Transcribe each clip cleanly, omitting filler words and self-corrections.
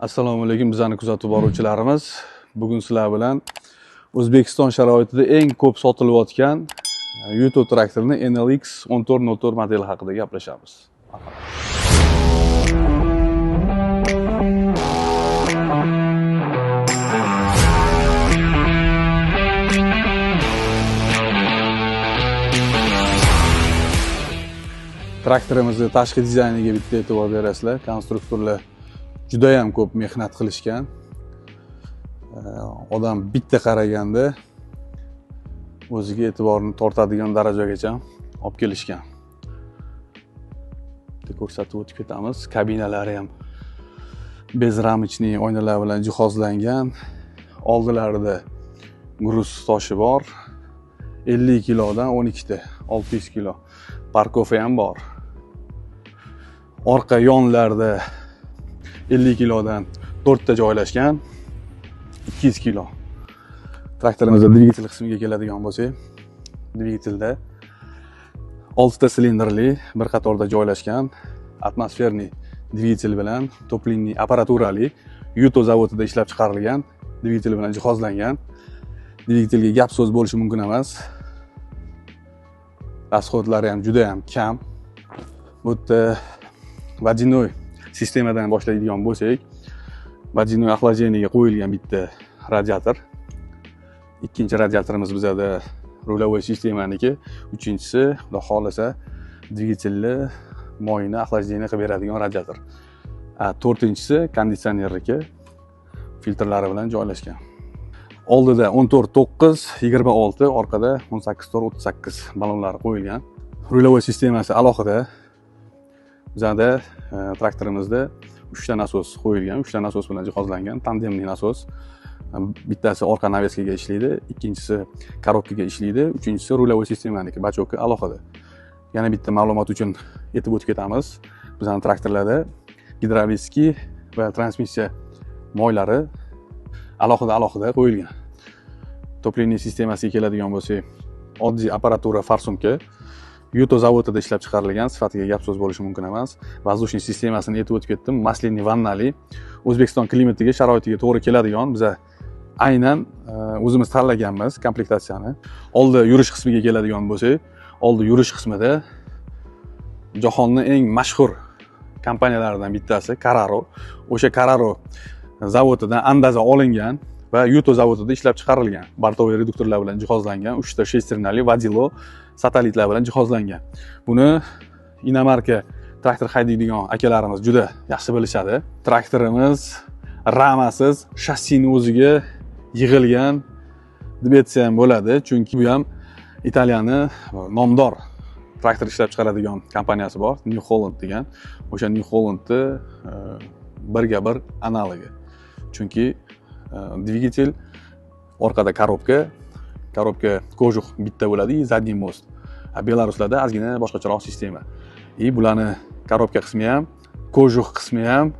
Assalomu alaykum, bizani kuzatib boruvchilarimiz. Bugun sizlar bilan O'zbekiston sharoitida eng ko'p sotilayotgan Yuto traktorini NLX 1404 modeli haqida gaplashamiz. Traktorimizni tashqi dizayniga bitta e'tibor berasizlar. Konstruktorlar juda ham ko'p mehnat qilishgan. Odam bitta qaraganda o'ziga e'tiborni tortadigan darajagacha olib kelishgan. Bitta ko'rsatib o'tib ketamiz. Kabinalari ham безрамочный oynalar bilan jihozlangan. Oldilarida груз toshi bor. 50 kilodan 12 ta, 600 kilo. Парковка ham bor. Orqa yonlarda 50 kilodan 4 ta joylashgan. 200 kilo. Traktorimizda dvigatel qismiga keladigan bo'lsak, dvigatelda 6 ta silindrli bir qatorda joylashgan атмосферный dvigatel bilan топливный apparaturali, Yuto zavodida ishlab chiqarilgan dvigatel bilan jihozlangan. Dvigatelga gap so'z bo'lishi mumkin emas. Расход lari ham juda ham kam. Bu yerda водяной sistemadan boshlaydigan bo'lsak, водяной охлаждение ga qo'yilgan bitta radiator. Ikkinchi radiatorimiz bizada рулевой sistemaniki, uchinchisi, Xudo xohlasa, dvigatelni moyini охлаждение qilib beradigan radiator. To'rtinchisi konditsionerniki, filtrlari bilan joylashgan. Oldida 14 9 26, orqada 18 4 38 ballonlari qo'yilgan. Рулевой sistemasi alohida. Bizada traktorimizda 3 ta nasos qo'yilgan, 3 ta nasos bilan jihozlangan, тандемный nasos. Bittasi orqa навеска ga ishlaydi, ikkinchisi коробка ga ishlaydi, uchinchisi рулевой sistemaniki, бачок i alohida. Yana bitta ma'lumot uchun aytib o'tib ketamiz. Bizani traktorlarda гидравлический va transmissiya moylari alohida alohida qo'yilgan. Топливный sistemasiga keladigan bo'lsak, oddiy apparatura, форсунка, Yuto zavodida ishlab chiqarilgan, sifatiga gap so'z bo'lishi mumkin emas. Воздушный sistemasini aytib o'tib ketdim, масляный vannali, O'zbekiston klimatiga, sharoitiga to'g'ri keladigan, biza aynan o'zimiz tanlaganmiz komplektatsiyani. Oldi yurish qismiga keladigan bo'lsak, oldi yurish qismida jahonni eng mashhur kompaniyalaridan bittasi Carraro. O'sha Carraro zavodidan andaza olingan va Yuto zavodida ishlab chiqarilgan. Бортовой reduktorlar bilan jihozlangan, 3 ta шестерня li водило, satellitlar bilan jihozlangan. Buni иномарка traktor haydaydigan akalarimiz juda yaxshi bilishadi. Traktorimiz ramasiz, shassini o'ziga yig'ilgan deb aytsa ham bo'ladi, chunki bu ham Italiyani nomdor traktor ishlab chiqaradigan kompaniyasi bor, New Holland degan. O'sha New Hollandni birga bir analogi. Chunki dvigatel, orqada коробка, коробка кожух bitta bo'ladi и задний мост. А belaruslarda ozgina boshqacharoq sistema. И bularni коробка qismi ham, кожух qismi ham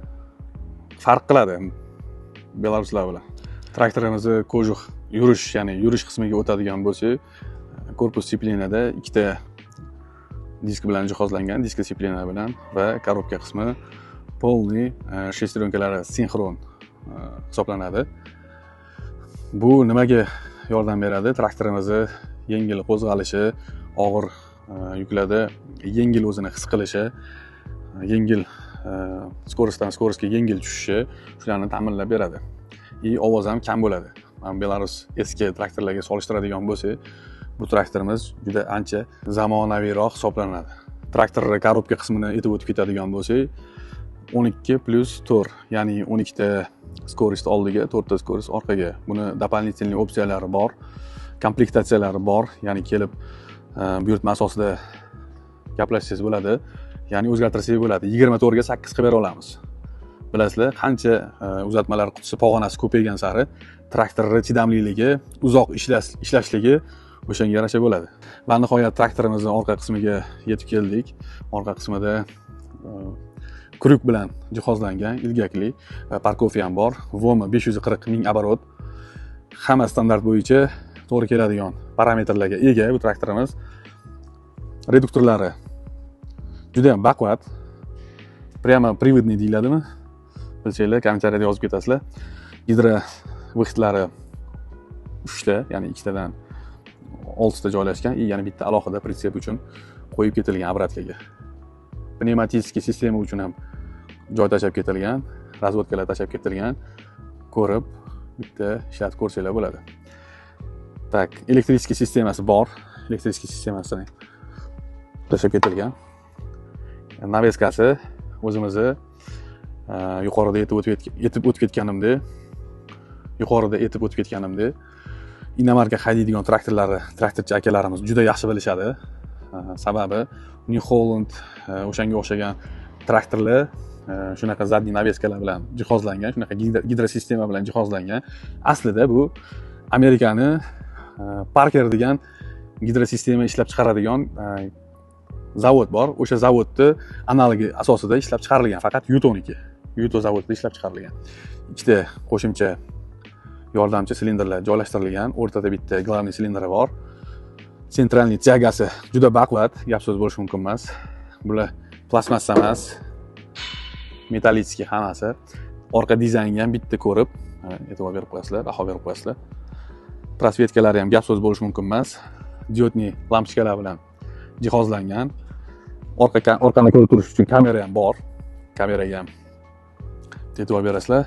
farq qiladi belaruslar bilan. Traktorimizni кожух yurish, ya'ni yurish qismiga o'tadigan bo'lsak, korpus сцепления da ikkita disk bilan jihozlangan, disk сцепления bilan, va коробка qismi полный шестерёнка lari sinxron hisoblanadi. Bu nimaga yordam beradi? Traktorimizni yengil qo'zg'alishi, og'ir yuklarda yengil o'zini his qilishi, yengil скорость dan скорость ga yengil tushishi, shularni ta'minlab beradi. И ovoz ham kam bo'ladi. Mana Belarus eski traktorlarga solishtiradigan bo'lsak, bu traktorimiz juda ancha zamonaviyroq hisoblanadi. Traktorni коробка qismini aytib o'tib ketadigan bo'lsak, 12 plyus 4, ya'ni 12 ta скорость oldiga, 4 ta скорость orqaga. Buni дополнительный opsiyalari bor, komplektatsiyalari bor, ya'ni kelib buyurtma asosida gaplashsangiz bo'ladi, ya'ni o'zgartirsak bo'ladi. 24 ga 8 qilib bera olamiz. Bilasizlar, qancha uzatmalar qutisi pog'onasi ko'paygan sari traktorni chidamliligi, uzoq ishlashligi o'shanga yarasha bo'ladi. Va nihoyat traktorimizni orqa qismiga yetib keldik. Orqa qismida крюк bilan jihozlangan, ilgakli va парковка ham bor. ВОМ 540 ming оборот. Hamma standart bo'yicha to'g'ri keladigan parametrlarga ega bu traktorimiz. Reduktorlari juda ham baquvvat. Прямо приводный deyiladimi? Bilsanglar, kommentariyada yozib ketasizlar. Gidro выход lari 3 ta, ya'ni ikkitadan 6 ta joylashgan, и yana bitta alohida pritsep uchun qo'yib ketilgan обратка ga. Pnevmatический sistema uchun ham joy tashlab ketilgan, разводка lar tashlab ketilgan. Ko'rib bitta ishlatib ko'rsanglar bo'ladi. Так, электрический sistemasi bor. Электрический sistemasini tashlab ketilgan. Навеска si o'zimizni yuqorida aytib o'tib ketganimdek иномарка haydaydigan traktorlari, traktorchi akalarimiz juda yaxshi bilishadi. Sababi New Holland, o'shanga o'xshagan traktorlar shunaqa задний навеска lar bilan jihozlangan, shunaqa gidrosistema bilan jihozlangan. Aslida bu Amerikani Parker degan gidrosistema ishlab chiqaradigan zavod bor. O'sha zavodni analogi asosida ishlab chiqarilgan, faqat Yutoniki. Yuto zavodida ishlab chiqarilgan. Ikkita qo'shimcha yordamchi silindrlar joylashtirilgan. O'rtada bitta главный silindri bor. Центральный тяга si juda baquvvat, gap so'z bo'lishi mumkin emas. Bular plastmassa emas, металлический hammasi. Orqa dizaynga ham bitta ko'rib, e'tibor berib qo'yasizlar, baho berib qo'yasizlar. Просветка lari ham gap so'z bo'lishi mumkin emas. Диодный lampochkalar bilan jihozlangan. Orqani ko'rib turish uchun kamera ham bor. Kameraga ham e'tibor berasizlar.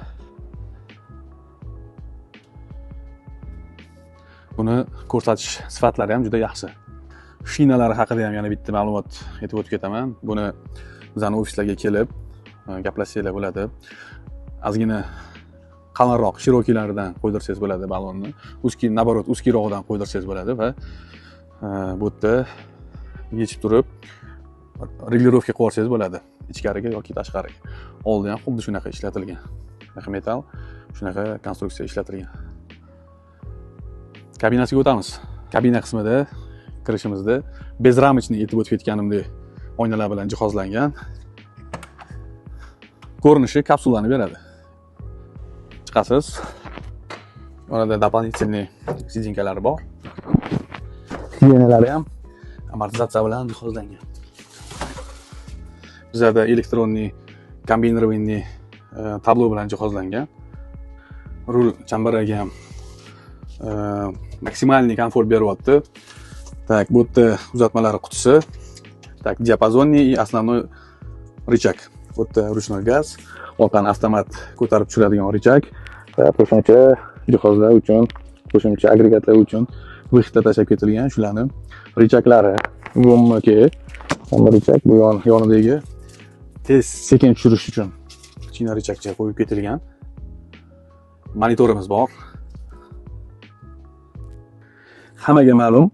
Buni ko'rsatish sifatlari ham juda yaxshi. Shinalari haqida ham yana bitta ma'lumot aytib o'tib ketaman. Buni bizani ofislarga kelib gaplashsanglar bo'ladi. Ozgina qalinroq, широкий laridan qo'ydirsangiz bo'ladi balonni. Узкий, наоборот, узкий rog'idan qo'ydirsangiz bo'ladi va bu yerda yechib turib регулировка qilib yuborsangiz bo'ladi, ichkariga yoki tashqariga. Oldi ham xuddi shunaqa ishlatilgan. Shunaqa metall, shunaqa konstruksiya ishlatilgan. Kabinasiga o'tamiz. Kabina qismida kirishimizda безрамочный, aytib o'tib ketganimdek, oynalar bilan jihozlangan. Ko'rinishi kapsulani beradi. Chiqasiz. Orada дополнительный сиденька lari bor. Сиденья lari ham amortizatsiya bilan jihozlangan. Bizlarda электронный комбинированный tablo bilan jihozlangan. Rul chambaragi ham максимальный komfort beryapti. Так, bu yerda uzatmalari qutisi. Так, диапазонный и основной рычаг. Bu yerda ручной gaz, orqani avtomat ko'tarib tushiradigan рычаг va qo'shimcha jihozlar uchun, qo'shimcha agregatlar uchun выход da tashlab ketilgan shularni рычаг lari. Bunniki hamma рычаг, bu yon yonidagi tez sekin tushirish uchun kichkina рычаг cha qo'yib ketilgan. Monitorimiz bor. Hammaga ma'lum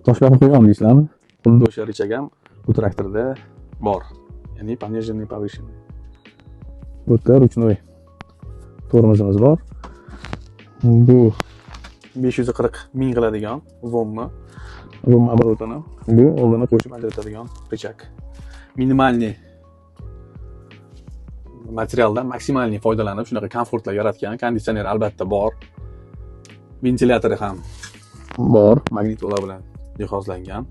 toshbaqa quyon deysizlarmi? Xuddi o'sha рычаг ham bu traktorda bor. Ya'ni пониженный, повышенный. Bu yerda ручной tormozimiz bor. Bu 540 ming qiladigan VOMni, VOM оборот ini, bu oldini qo'shib ajratadigan рычаг. Минимальный materialdan максимальный foydalanib shunaqa komfortlar yaratgan. Konditsioner albatta bor. Ventilyatori ham bor, magnitola bilan jihozlangan.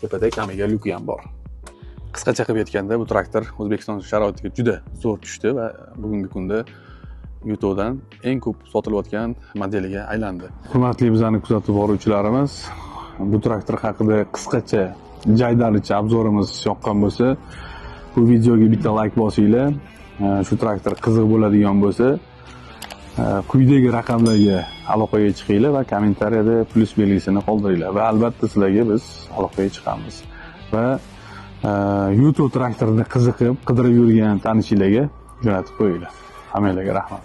Tepada kamiga lyuki ham bor. Qisqacha qilib aytganda, bu traktor O'zbekiston sharoitiga juda zo'r tushdi va bugungi kunda Yutodan eng ko'p sotilayotgan modeliga aylandi. Hurmatli bizani kuzatib boruvchilarimiz, bu traktor haqida qisqacha jaydaricha обзор imiz yoqqan bo'lsa, bu videoga bitta layk bosinglar. Shu traktor qiziq bo'ladigan bo'lsa, quyidagi raqamlarga aloqaga chiqinglar va kommentariyada plyus belgisini qoldiringlar va albatta sizlarga biz aloqaga chiqamiz. Va Yuto traktorini qiziqib qidirib yurgan tanishinglarga jo'natib qo'yinglar. Hammanglarga rahmat.